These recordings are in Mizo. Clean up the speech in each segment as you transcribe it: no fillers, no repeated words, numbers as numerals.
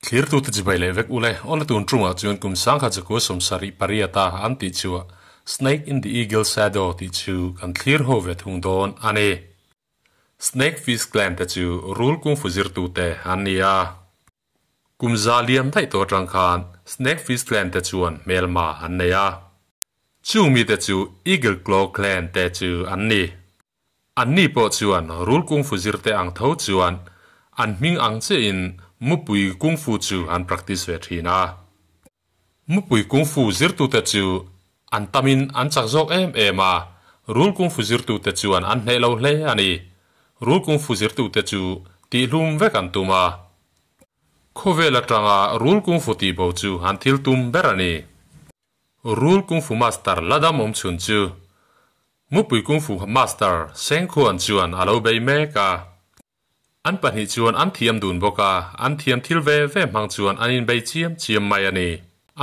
Thlirtute chibai leh vek ule, awle tun tungah chuan kum 1978 a an tih chu Snake in the Eagle Shadow tih chu kan thlir ho ve thung dawn a ni. Snake Fist Clan te chu rul kungfu zirtute an ni a. Kum za liam daih tawh atang khan Snake Fist Clan te chuan hmelma an nei a. Chung mite chu Eagle Claw Clan te chu an ni. Anni pawh chuan rul kungfu zirte ang tho chuan an hming ang chiahin mupui kungfu chu an practice ve thin a. Mupui kungfu zirtute chu an tamin an chak zawk em em a, rul kungfu zirtute chuan an hneh lo hle a ni. Rul kungfu zirtute chu tihlum vek an tum a. Khawvel atanga rul kungfu tihbo chu an thil tum ber a ni. Rul kungfu master la dam awm chhun chu Mupui Kungfu Master Sengkhuan chuan a lo bei mek a. An pahnih chuan an thiam dun bawk a, an thiam thil ve ve hmang chuan an inbei chiam chiam mai a ni.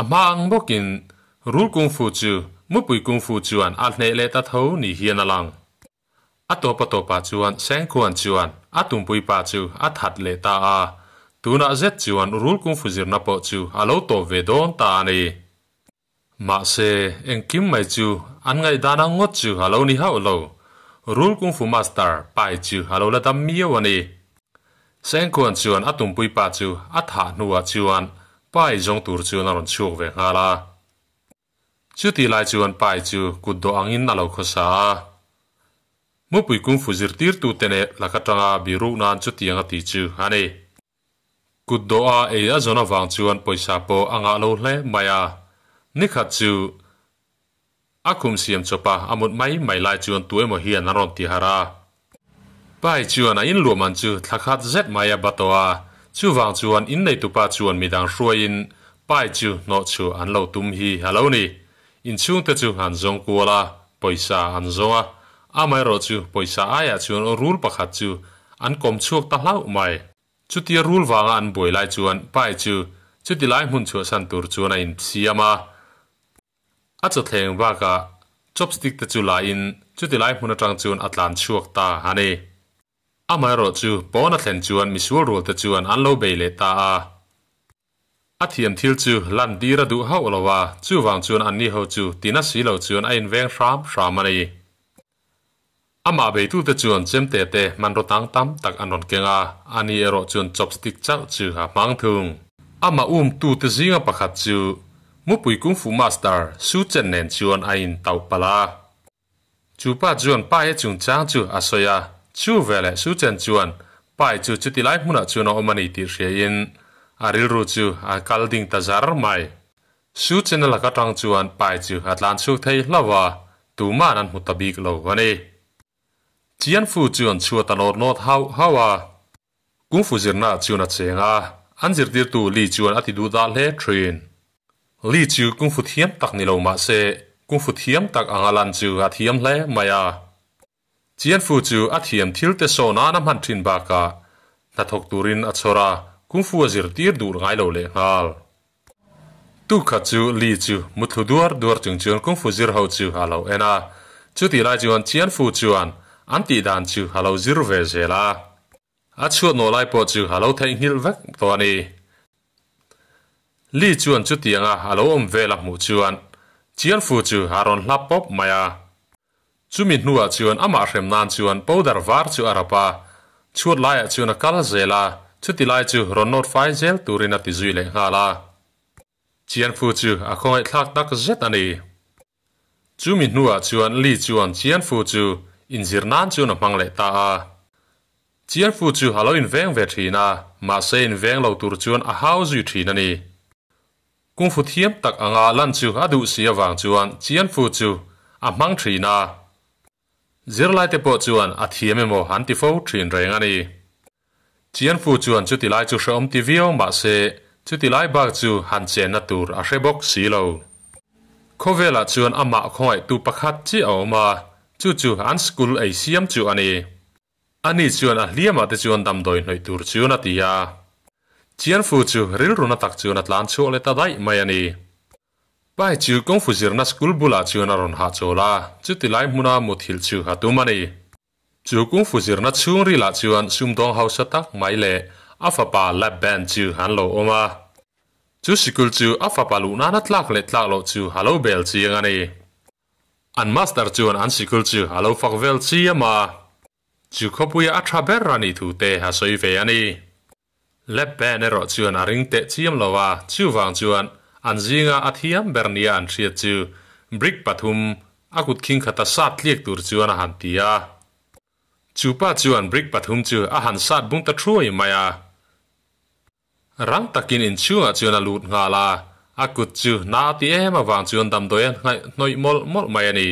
A hma ang bawkin Rul Kungfu chu Mupui Kungfu chuan a hneh leh ta tho ni hian a lang. A tawp a tawpah chuan Sengkhuan chuan a tumpui pa chu a that leh ta a, tunah zet chuan Rul Kungfu zirna pawh chu a lo tawp ve dawn ta a ni. Mahse, engkim mai chu an ngaihdan ang ngawt chu a lo ni hauh lo. Rul Kungfu Master Pai chu a lo la dam miau a ni. Sengkhuan chuan a tumpui pa chu a thah hnuah chuan Pai zawng tur chuan a rawn chhuak ve nghal a. Chutih lai chuan Pai chu kut dawh angin a lo khawsa a. Mupui Kungfu zirtirtute neh lak atanga bihruk nan chutiang a ti chu a ni. Kut dawh a ei a zawn avang chuan pawisa pawh a ngah lo hle mai a. Nikhat chu a khum siam chawp a, a mut mai mai lai chuan tu emaw hian an rawn ti harh a. Pai chuan a inluah man chu thla khat zet mai a ba tawh a, chuvang chuan inneitupa chuan midang hruaiin Pai chu hnawh chhuah an lo tum hi a lo ni. Inchhungte chu an zawng kual a, pawisa an zawng a, amaherawh chu pawisa aiah chuan rul pakhat chu an kawm chhuak ta hlauh mai. Chutia rul vanga an buai lai chuan Pai chu chuti lai hmun chhuahsan tur chuan a insiam a. A chawthleng bakah chopstick te chu la in chuti lai hmun atang chuan a tlan chhuak ta a ni. Amaherawh chu pawn a thlen chuan misual rual te chuan an lo bei leh ta a. A thiam thil chu lan tir a duh hauh lo a, chuvang chuan anni ho chu tina si lo chuan a inveng hram hram a ni. Amah beitute chuan chemte te hmanraw tang tam tak an rawn keng a, ani erawh chuan chopstick chauh chu a hmang thung. Amah umtute zinga pakhat chu Mupui Kungfu Master Su Chen nen chuan a intauh palh a. Chu pa chuan Pai chungchang chu a sawi a, chu veleh Su Chen chuan Pai chu chuti lai hmunah chuan a awm a ni tih hriain a rilru chu a kal ding ta zar mai. Su Chen a lak atang chuan Pai chu a tlan chhuak thei hlauh a, tuman an hmu ta bik lo a ni. Chian Fu chuan chhuat a nawt nawt hauh hauh a. Kungfu zirna chuan a cheng a, an zirtirtu Li chuan a ti duh dah hle thin. Li chu kungfu thiam tak ni lo mah se, kungfu thiam tak anga lan chu a thiam hle mai a. Chianfu chu a thiam thil te saw nan a hman thin bakah hnathawk turin a chhawr a, kungfu a zirtir duh ngai lo lehnghal. Tukhat chu Li chu muthlu duar duar chung chuan kungfu zir ho chu a lo en a, chutih lai chuan Chianfu chuan an tih dan chu a lo zir ve zel a. A chhuat nawh lai pawh chu a lo theihnghilh vek tawh a ni. Li chuan chutianga a lo awm vel a hmuh chuan Chianfu chu a rawn hlap pawp mai a. Chumi hnuah chuan amah hrem nan chuan powder var chu a rap a, chhuat laiah chuan a kal zel a, chuti lai chu rawn nawt fai zel turin a ti zui leh nghal a. Chianfu chu a khawngaihthlak tak zet a ni. Chumi hnuah chuan Li chuan Chianfu chu inzir nan chuan a hmang leh ta a. Chianfu chu a lo inveng ve thin a, mahse inveng lo tur chuan a hau zui thin a ni. Kungfu thiam tak anga lan chu a duh si avang chuan Chianfu chu a hmang thin a. Zirlaite pawh chuan a thiam emaw an ti fo thin reng a ni. Chianfu chuan chuti lai chu hrehawm ti viau mahse chuti lai bak chu han chenna tur a hre bawk si lo. Khawvelah chuan amah khawngaihtu pakhat chiah a awm a, chu chu an school ei siam chu a ni. Ani chuan a hliamah te chuan damdawi hnawih tur chuan a ti a. Chianfu chu rilruna tak chuan a tlan chhuak leh ta daih mai a ni. Pai chu kawngfu zirna school bulah chuan a rawn hahchawl a, chuti lai hmuna muthilh chu a tum a ni. Chu kungfu zirna chhung rilah chuan sumdawng hausa tak mai leh a fapa Lap Band chu an lo awm a. Chu sikul chu a fapa luh nana tlak leh tlak loh chu a lo bel chiang a ni. An master chuan an sikul chu a lo fak vel chiam a. Chu khawpuia a tha ber a nih thu te a sawi ve a ni. Lap Band erawh chuan a ring teh chiam lo a, chuvang chuan an zinga a thiam ber nia an hriat chu brick pathum a kut khing khata sat tliak tur chuan a han ti a. Chu pa chuan brick pathum chu a han sat bung ta thuai mai a. Rang takin inchhungah chuan a lut nghal a, a kut chu na a ti em avang chuan damdawi a hnawih mawlh mawlh mai a ni.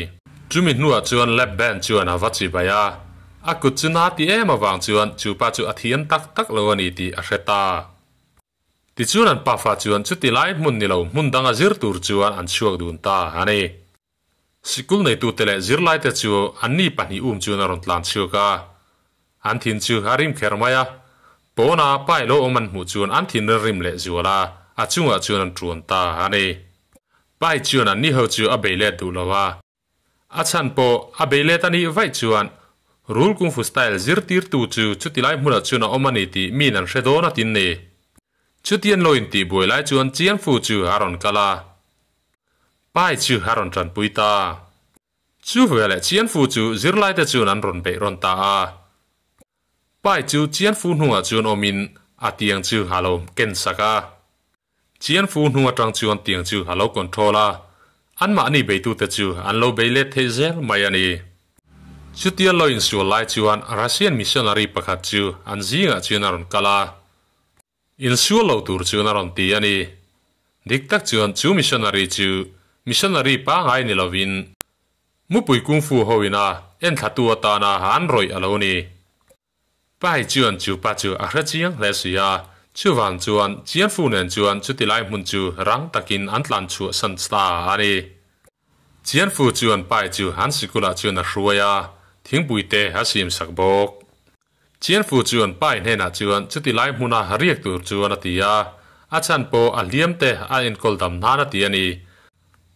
Chumi hnuah chuan Lap Band chuan a va chibai a, a kut chu na a ti em avang chuan chu pa chu a thiam tak tak lo a ni tih a hre ta. Tichuan an pafa chuan chuti lai hmun ni lo hmun danga zir tur chuan an chhuak dun ta a ni. Sikul neitute leh zirlaite chu anni pahnih um chuan a rawn tlan chhuak a, an thin chu a rim kher mai a. Pawna pai lo awm an hmuh chuan an thin rim leh zual a, a chungah chuan an ṭuan ta a ni. Pai chuan anni ho chu a bei let duh lo a, a chhan pawh a bei let a nih vaih chuan Rul Kung Fu Style zirtirtu chu chutilai hmunah chuan a awm a ni tih miin an hre dawn a tin ni. Chutian lo intihbuai lai chuan Chiangfu chu a rawn kal a. Pai chu a rawn tanpui ta. Chu veleh Chianfu chu zirlaite chuan an rawn beih rawn ta a. Pai chu Chianfu hnungah chuan awmin a tiang chu a lo ken sak a. Chianfu hnung atang chuan tiang chu a lo control a, anmahni beitute chu an lo bei let thei zel mai a ni. Chutia lo insual lai chuan Russian missionary pakhat chu an zingah chuan a rawn kal a. Insual lo tur chuan a rawn ti a ni. Dik tak chuan chu missionary chu missionary pangngai ni lovin mupui kung fu hoin a enthlatu atana an rawih a lo ni. Pai chuan chu pa chu a hre chiang hle si a, chuvang chuan Chianfu nen chuan chuti lai hmun chu rang takin an tlan chhuah san ta a ni. Chianfu chuan Pai chu an sikulah chuan a hruai a, thingpui te a siam sak bawk. Chianfu chuan Pai hnenah chuan chuti lai hmuna riak tur chuan a ti a, a chhan pawh a hliam te a enkawl dam hnan a ti a ni.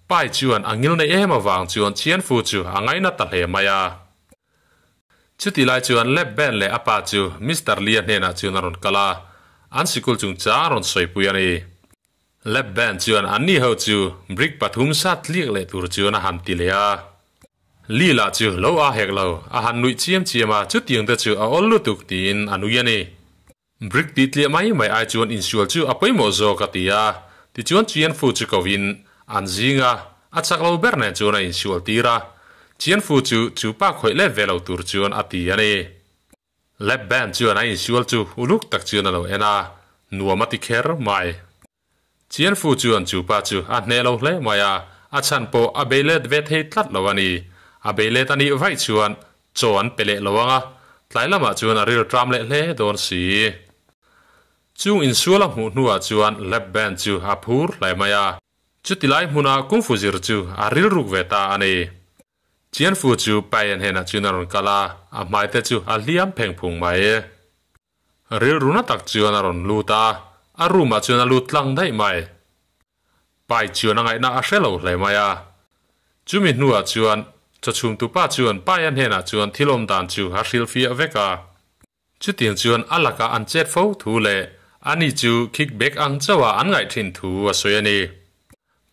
Pai chuan a ngil nei em avang chuan Chianfu chu a ngaina ta hle mai a. Chuti lai chuan Lap Band leh a pa chu Mister Lee-a hnenah chuan a rawn kal a, an sikul chungchang a rawn sawipui a ni. Lap Band chuan anni ho chu brick pathum sat tliak leh tur chuan a han ti leh a. Li lah chu lo a hek lo, a han nuih chiam chiam a, chutiang te chu a awl lutuk tiin a nui a ni. Brick tih tliah mai mai ai chuan insual chu a pawimawh zawk a ti a, tichuan Chianfu chu koin an zing a, a chak lo ber nen chuan a insual tir a, Chianfu chu chu pa khawih let ve lo tur chuan a ti a ni. Lap Band chuan a insual chu uluk tak chuan a lo en a, nuam a ti kher mai. Chianfu chuan chu pa chu a hneh lo hle mai a, a chhan pawh a bei let ve thei tlat lo a ni. A bei let a nih vaih chuan chaw an pe leh lo ang a, tlai lamah chuan a ril tram leh hle dawn si. Chung insual a hmuh hnuah chuan Lap Band chu a phur hle mai a, chuti lai hmuna kungfu zir chu a rilruk ve ta a ni. Chianfu chu Payan hnenah chuan a rawn kal a, a hmai te chu a hliam pheng phung mai. Rilru na tak chuan a rawn lut a, a room ah chuan a lut tlang daih mai. Pai chuan a ngaihna a hre lo hle mai a. Chumi hnuah chuan chawchhumtu pa chuan Paia hnenah chuan thil awm dan chu a hrilhfiah vek a. Chutiang chuan a lakah an chet fo thu leh ani chu kick back ang chauha an ngaih thin thu a sawi a ni.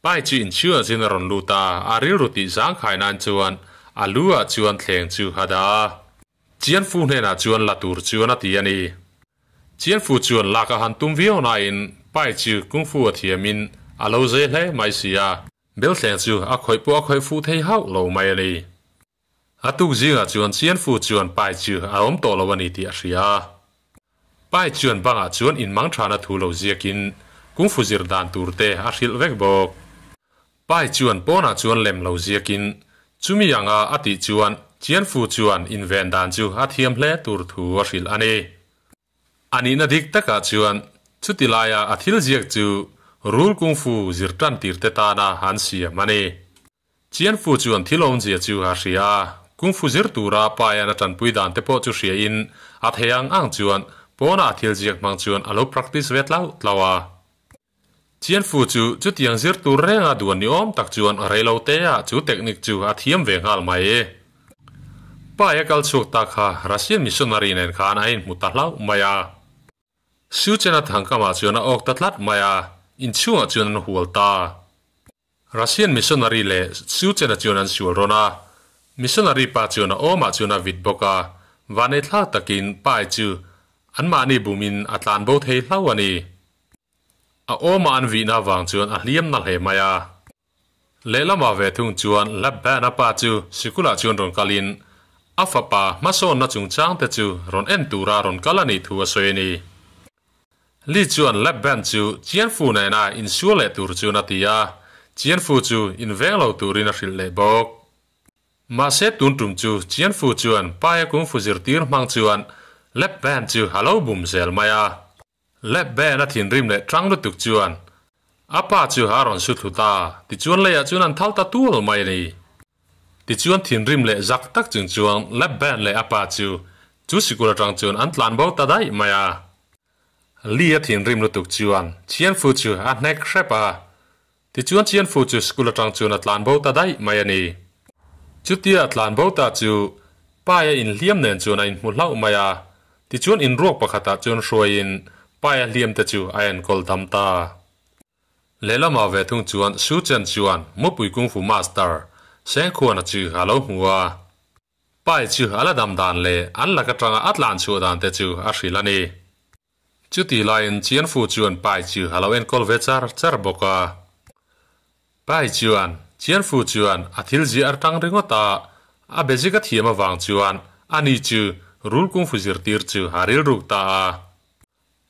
Pai chu inchhungah chuan a rawn lut a, a rilru tih zangkhai nan chuan a lu ah chuan thleng chu a dah a. Chianfu hnenah chuan la tur chuan a ti a ni. Chianfu chuan lak a han tum viau nain Pai chu Kung Fu a thiamin a lo zei hle mai si a, Belthleng chu a khawih pawh a khawih fuh thei hauh lo mai a ni. A tuk zingah chuan Chianfu chuan Pai chu a awm tawh lo a ni tih a hria a. Pai chuan bangah chuan inmang thana thu lo ziakin Kung Fu zir dan tur te a hrilh vek bawk. Pai chuan pawnah chuan lem lo ziakin chumi anga a tih chuan Chianfu chuan inven dan chu a thiam hle tur thu a hrilh a ni. A nihna dik takah chuan chuti laia a thil ziak chu Rul Kung Fu zir tan tirte tana an siam a ni. Chianfu chuan thil awmzia chu a hria a, Kung Fu zir tura Paian a tanpui dan te pawh chu hriain a thei ang ang chuan pawnah a thil ziak hmang chuan a lo practice ve tlau tlau a. Chianfu chu chutiang zir tur renga duan ni awm tak chuan reilo tea chu technique chu a thiam ve nghal mai. Pai a kal chhuak ta kha Russian missionary nen khan a inhmu ta hlauh mai a. Suchena thangkamah chuan a awk ta tlat mai a, inchhungah chuan an hual ta. Russian missionary leh Suchena chuan an sual rawn a, missionary pa chuan a awmah chuan a vit bawk a, vanneithlak takin Pai chu anmahni bumin a tlan bo thei hlauh a ni. A awmah an vihna avang chuan a hliam na hle mai a. Lehlamah ve thung chuan Laban-a pa chu sikulah chuan rawn kalin a fapa hmasawnna chungchangte chu rawn en tura rawn kal a nih thu a sawi a ni. Li chuan Laban chu Chianfu nena insual leh tur chuan a ti a, Chianfu chu inveng lo turin a hrilh leh bawk. Mahse tun tum chu Chianfu chuan Paia Kungfu zirtir hmang chuan Laban chu a lo bum zel mai a. Lap Ben a thinrim leh tang lutuk chuan a pa chu a rawn su thlu ta, tichuan leiah chuan an thal ta tual mai a ni. Tichuan thinrim leh zak tak chung chuan Lap Ben leh a pa chu chu sikul atang chuan an tlan bo ta daih mai a. Li a thinrim lutuk chuan Chianfu chu a hnek hrep a, tichuan Chianfu chu school atang chuan a tlan bo ta daih mai a ni. Chutia a tlan bo ta chu Paia inhliam nen chuan a inhmu hlauh mai a, Tichuan inruak pakhatah chuan hruaiin Paia hliamte chu a enkawl dam ta. Lehlamah ve thung chuan Su Chen chuan Mupui Kung Fu Master Sengkhuana chu a lo hmu a. Pai chu a la dam dan leh an lak atanga a tlan chhuah dan te chu a hrilh a ni. Chuti laiin Chian Fu chuan Pai chu a lo enkawl ve char char bawk a. Pai chuan Chian Fu chuan a thil ziah atang ringawt a, a be zik a thiam avang chuan ani chu rul kung fu zirtir chu a rilruk ta a.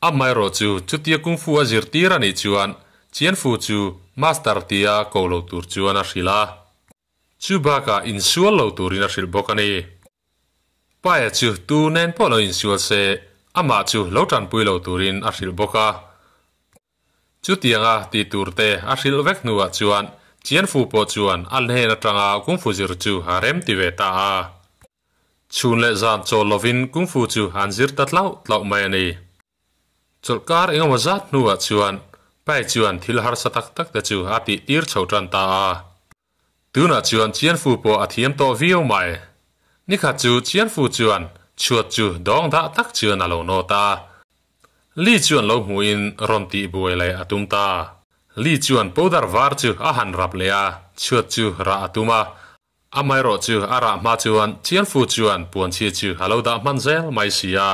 Amaherawh chu chutia kung fu a zirtir a nih chuan Chian Fu chu Master tia ko lo tur chuan a hrilh a. Chu bakah insual lo turin a hrilh bawk a ni. Paia chu tu nen pawh lo insual se amah chu lo tanpui lo turin a hrilh bawk a. Chutianga tih tur te a hrilh vek hnuah chuan Chianfu pawh chuan a hnen atanga Kungfu zir chu a rem ti ve ta a. Chhun leh zan chawl lovin Kungfu chu an zir ta tlauh tlauh mai a ni. Chawlhkar engemaw zat hnuah chuan Pai chuan thil harsa tak tak te chu a tih tir chho tan ta a. Tunah chuan Chianfu pawh a thiam tawh viau mai. Nikhat chu Chianfu chuan chhuat chu dawng dah tak chuan a lo nawt a. Li chuan lo hmuhin rawn tih buai leh a tum ta. Li chuan powder var chu a han rap leh a, chhuat chu rah a tum a. Amaherawh chu a rah hma chuan Chianfu chuan puanchhi chu a lo dah hman zel mai si a,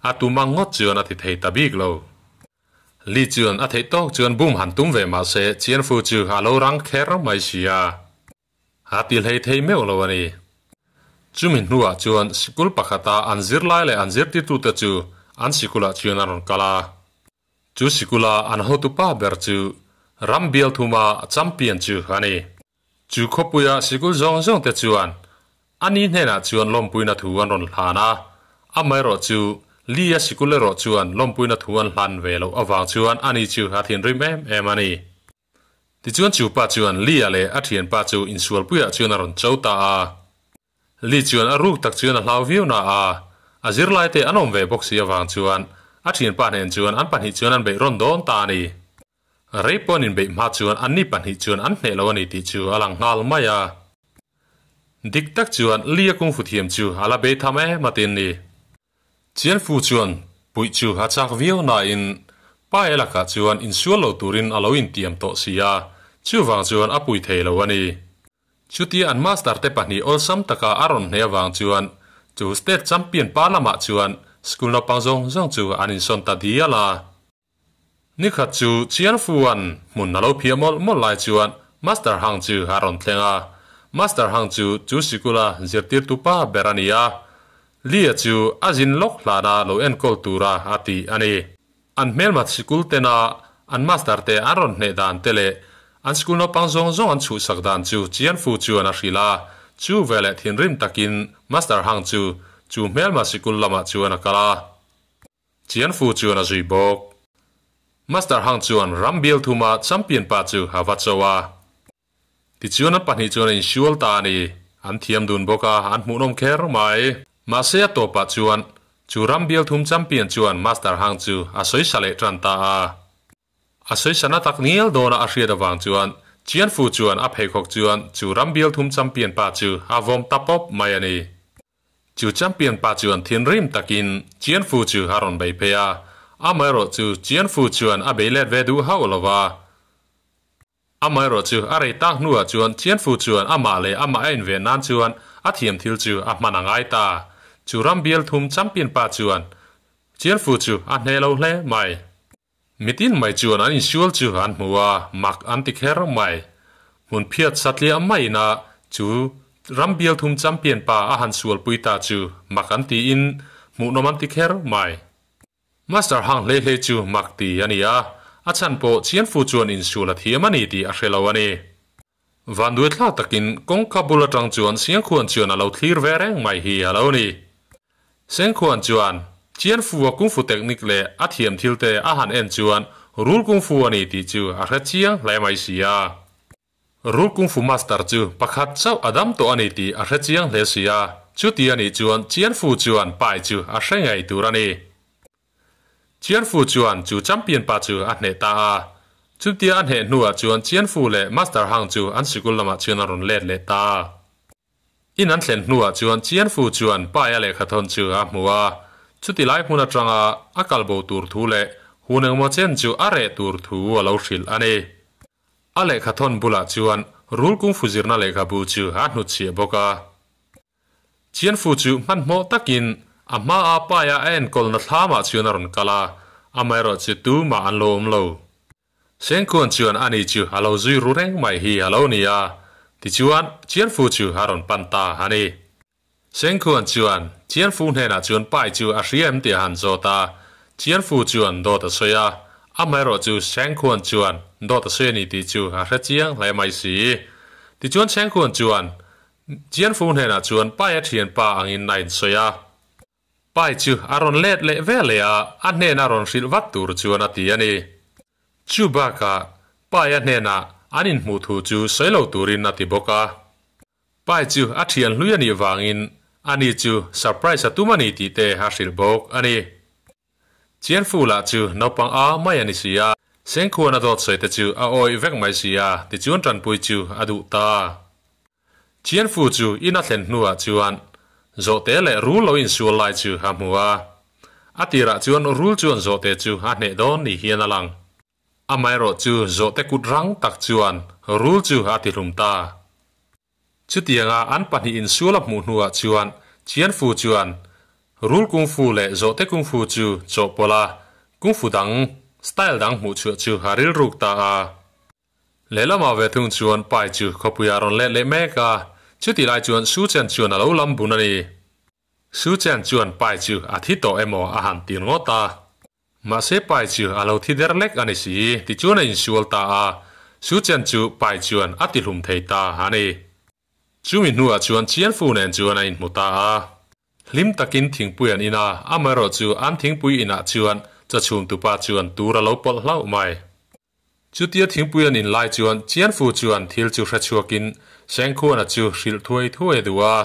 a tum ang ngawt chuan a ti thei ta bik lo. Li chuan a theih tawk chuan bum han tum ve mah se Chianfu chu a lo rang kher mai si a, a ti hlei thei meuh lo a ni. Chumi hnuah chuan sikul pakhata an zirlai leh an zirtirtute chu an sikulah chuan a rawn kal a. Chu sikula an hotupa ber chu ram bial thuma champion chu a ni. Chu khawpuia sikul zawng zawng te chuan ani hnenah chuan lawmpuina thu an rawn hlan a, amaherawh chu Lia sikul erawh chuan lawmpuina thu an hlan ve loh avang chuan ani chu a thinrim em em a ni. Tichuan chu pa chuan Lia leh a thianpa chu insualpuiah chuan a rawn cho ta a. Li chuan a ruk tak chuan a hlau viau na a, a zirlaite an awm ve bawk si avang chuan a thianpa hnen chuan an pahnih chuan an beih rawn dawn ta a ni. Rei pawn inbeih hma chuan anni pahnih chuan an hneh lo a ni tih chu a lang nghal mai a. Dik tak chuan Lia kungfu thiam chu a la bei tham em a tin ni. Chianfu chuan puih chu a chak viau nain Pae lakah chuan insual lo turin a lo intiam tawh si a, chuvang chuan a pui thei lo a ni. Chutia an master te pahnih awlsam taka a rawn hneh avang chuan chu state champion pa lamah chuan school naupang zawng zawng chu an insawn ta dial a. Nikhat chu Chianfuan hmun a lo phiah mawlh mawlh lai chuan Master Hang chu a rawn thleng a. Master Hang chu chu sikula zirtirtu pa ber a ni a. Lia chu a zin lawk hlana lo enkawl tura a ti a ni. An hmelma sikul tena an master te an rawn hneh dan te leh an sikul naupang zawng zawng an chhuhsak dan chu Chianfu chuan a hrilh a. Chu veleh thinrim takin Master Hang chu chu hmelma sikul lamah chuan a kal a. Chianfu chuan a zui bawk. Master Hang chuan ram bial thuma champion pa chu a va cho a. Tichuan an pahnih chuan a insual ta a ni. An thiam dun bawk a, an hmuhnawm kher mai. Mahse a tawpah chuan chu ram bial thum champion chuan Master Hang chu a sawisa leh tan ta a. A sawisana tak ngial dawna a hriat avang chuan Chianfu chuan a pheikhawk chuan chu ram bial thum champion pa chu a vawm ta pawp mai a ni. Chu champion pa chuan thinrim takin Chianfu chu a rawn bei phei a. Amaherawhchu Chian Fu chuan a bei let ve duh hauh lo va. Amaherawhchu a rei tak hnuah chuan Chian Fu chuan amah leh amah a inven nan chuan a thiam thil chu a hman a ngai ta. Chu ram bial thum champion pa chuan Chian Fu chu a hneh lo hle mai. Mitin mai chuan an insual chu an hmu a, mak an ti kher mai. Hmun phiat satliah maiin a chu ram bial thum champion pa a han sualpui ta chu mak an tiin hmuhnawm an ti kher mai. Master hang hlei hlei chu mak ti a ni a, a chhan pawh Chianfu chuan insual a thiam a ni tih a hre lo a ni. Vanduai thlak takin kawngka bul atang chuan Siangkhuan chuan a lo thlir ve reng mai hi a lo ni. Sengkhuan chuan Chianfu-a kungfu technique leh a thiam thil te a han en chuan rul kungfu a ni tih chu a hre chiang hle mai si a. Rul kungfu master chu pakhat chauh a dam tawh a ni tih a hre chiang hle si a, chuti a nih chuan Chianfu chuan pai chu a hre ngei tur a ni. Chianfu chuan chu champion pa chu a hneh ta a. Chutia a hneh hnuah chuan Chianfu leh Master Hang chu an sikul lamah chuan a rawn let leh ta. In an thlen hnuah chuan Chianfu chuan Paia lehkhathawn chu a hmu a. Chuti lai hmun atanga a kal bo tur thu leh hun engmaw chen chu a reh tur thu a lo hrilh a ni. A lehkhathawn bulah chuan rul kungfu zirna lehkhabu chu a hnutchhiah bawk a. Chianfu chu hmanhmawh takin a hmaa paia a enkawlna thlamah chuan a rawn kal a, amaherawh chu tumah an lo awm lo. Sengkhuan chuan ani chu a lo zui ru reng mai hi a lo ni a, tichuan Chianfu chu a rawn pan ta a ni. Sengkhuan chuan Chianfu hnenah chuan pai chu a hria em tih a han zawt a, Chianfu chuan dawt a sawi a, amaherawh chu Sengkhuan chuan dawt a sawi a ni tih chu a hre chiang hle mai si. Tichuan Sengkhuan chuan Chianfu hnenah chuan Pai a thianpa angin a insawi a. Pai chu a rawn let leh ve leh a, a hnena rawn hrilh vat tur chuan a ti a ni. Chu bakah Pai a hnenah an inhmuh thu chu sawi lo turin a ti bawk a. Pai chu a thian hlui a nih vangin ani chu surprise a tum a ni tih te a hrilh bawk a ni. Chianfu lah chu naupang a mai a ni si a, Sengkhuan a dawt sawi te chu a awih vek mai si a, tichuan tanpui chu a duh ta. Chianfu chu in a thlen hnuah chuan Zawhte leh rul lo insual lai chu a hmu a. A tirah chuan rul chuan Zawhte chu a hneh dawn ni hian a lang. Amaherawh chu Zawhte kut rang tak chuan rul chu a tihlum ta. Chutianga an pahnih insual a hmuh hnuah chuan Chianfu chuan Rul Kungfu leh Zawhte Kungfu chu chawhpawlh a, Kungfu dang, style dang hmuh chhuah chu a rilruk ta a. Lehlamah ve thung chuan Pai chu khawpui a rawn let leh mek a, chutih lai chuan Su Chen chuan a lo lam bun a ni. Su Chen chuan Pai chu a thi tawh emaw a han ti ringawt a. Mahse Pai chu a lo thi der lek a ni si, tichuan a insual ta a, Su Chen chu Pai chuan a tihlum thei ta a ni. Chumi hnuah chuan Chianfu nen chuan a inhmu ta a. Hlim takin thingpui an in a, amaherawh chu an thingpui inah chuan chachhum tupa chuan tur a lo pawlh hlauh mai. Chutia thingpui an in lai chuan Chianfu chuan thil chu hrechhuakin Sengkhuana chu hrilh thuai thuai a duh a,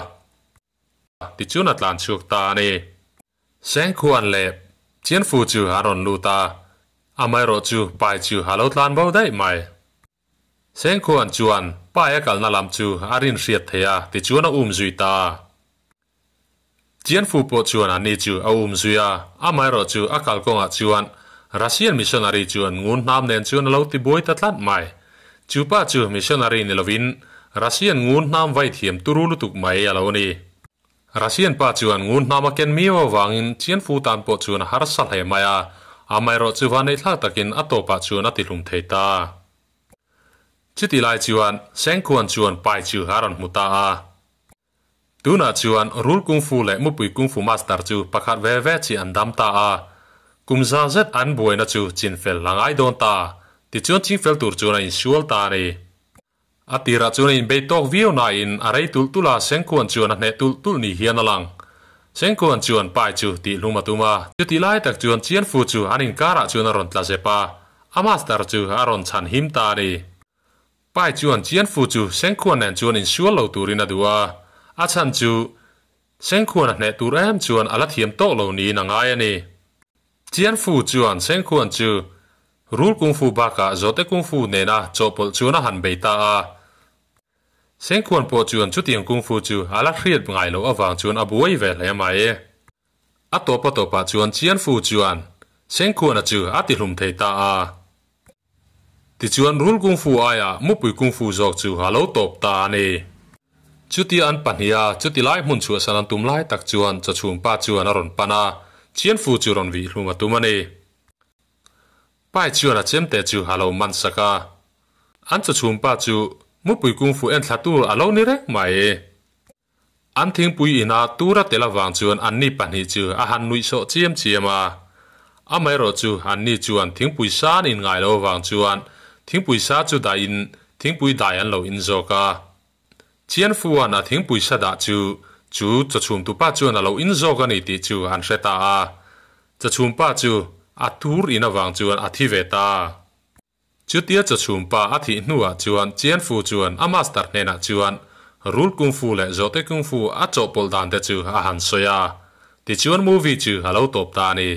tichuan a tlan chhuak ta a ni. Sengkhuan leh Chianfu chu a rawn lut a, amaherawh chu Pai chu a lo tlan bo daih mai. Sengkhuan chuan Pai a kalna lam chu a rin hriat thei a, tichuan a um zui ta. Chianfu pawh chuan a ni chu a um zui a, amaherawh chu a kalkawngah chuan Russian missionary chuan ngun hnam nen chuan a lo ti buai ta tlat mai. Chu pa chu missionary ni lovin Russian ngun hnam vai thiam turu lutuk mai a lo ni. Russian pa chuan ngun hnam a ken miau avangin Chianfu tan pawh chuan a harsa hle mai a, amaherawh chu vaneihthlak takin a tawpah chuan a tihlum thei ta. Chuti lai chuan Sengkhuan chuan pai chu a rawn hmu ta a. Tunah chuan Rul Kungfu leh Mupui Kungfu Master chu pakhat ve ve chi an dam ta a, kum za zet an buaina chu chinfel a ngai dawn ta, tichuan chingfel tur chuan a insual ta a ni. A tirah chuan a inbei tawk viau nain a rei tulh tulh a, Sengkhuan chuan a hneh tulh tulh ni hian a lang. Sengkhuan chuan pai chu tihhlum a tum a, chutih lai tak chuan Chianfu chu an inkarah chuan a rawn tla zep a, a master chu a rawn chhan him ta a ni. Pai chuan Chianfu chu Sengkhuan nen chuan insual lo turin a duh a, a chhan chu Sengkhuan a hneh tur em chuan a la thiam tawh lo niin a ngai a ni. Chianfu chuan Sengkhuan chu Rul Kungfu bakah Zawhte Kungfu nena chawhpawlh chuan a han bei ta a. Sengkhuan pawh chuan chutiang Kungfu chu a la hriat ngai loh avang chuan a buai ve hle mai. A tawp a tawpah chuan Chianfu chuan. Sengkhuana chu a ti hlum thei ta a. Tichuan Rul Kungfu aia mupui Kungfu zawk chu a lo tawp ta a ni. Chutia an pahniha chuti lai hmun chhuahsan an tum lai tak chuan chawchhum pa chuan a rawn pan a, Chianfu chu rawn vih hlum a tum a ni. Pai chuan a chemte chu a lo man sak a. An chawchhum pa chu mupui Kungfu enthla tur a lo ni reng mai. An thingpui ina tura tel avang chuan anni pahnih chu a han nuih sawh chiam chiam a. Amaherawhchu anni chuan thingpui sa an inngai lo avang chuan thingpui sa chu dahin thingpui dai an lo in zawk a. Chianfuan a thingpui sa dah chu chu chawchhumtupa chuan a lo in zawk a ni tih chu an hre ta a. Chawchhumpa chu a tur in avang chuan a thi ve ta. Chutia chawchhumpa a thih hnuah chuan Chianfu chuan a master hnenah chuan Rul Kungfu leh Zawhte Kungfu a chawhpawlh dan te chu a han sawi a, tichuan movie chu a lo tawp ta a ni.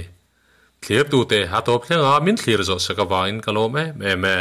Thlirtute a tawp thleng a, min thlir zawh sak avangin ka lawm em em e.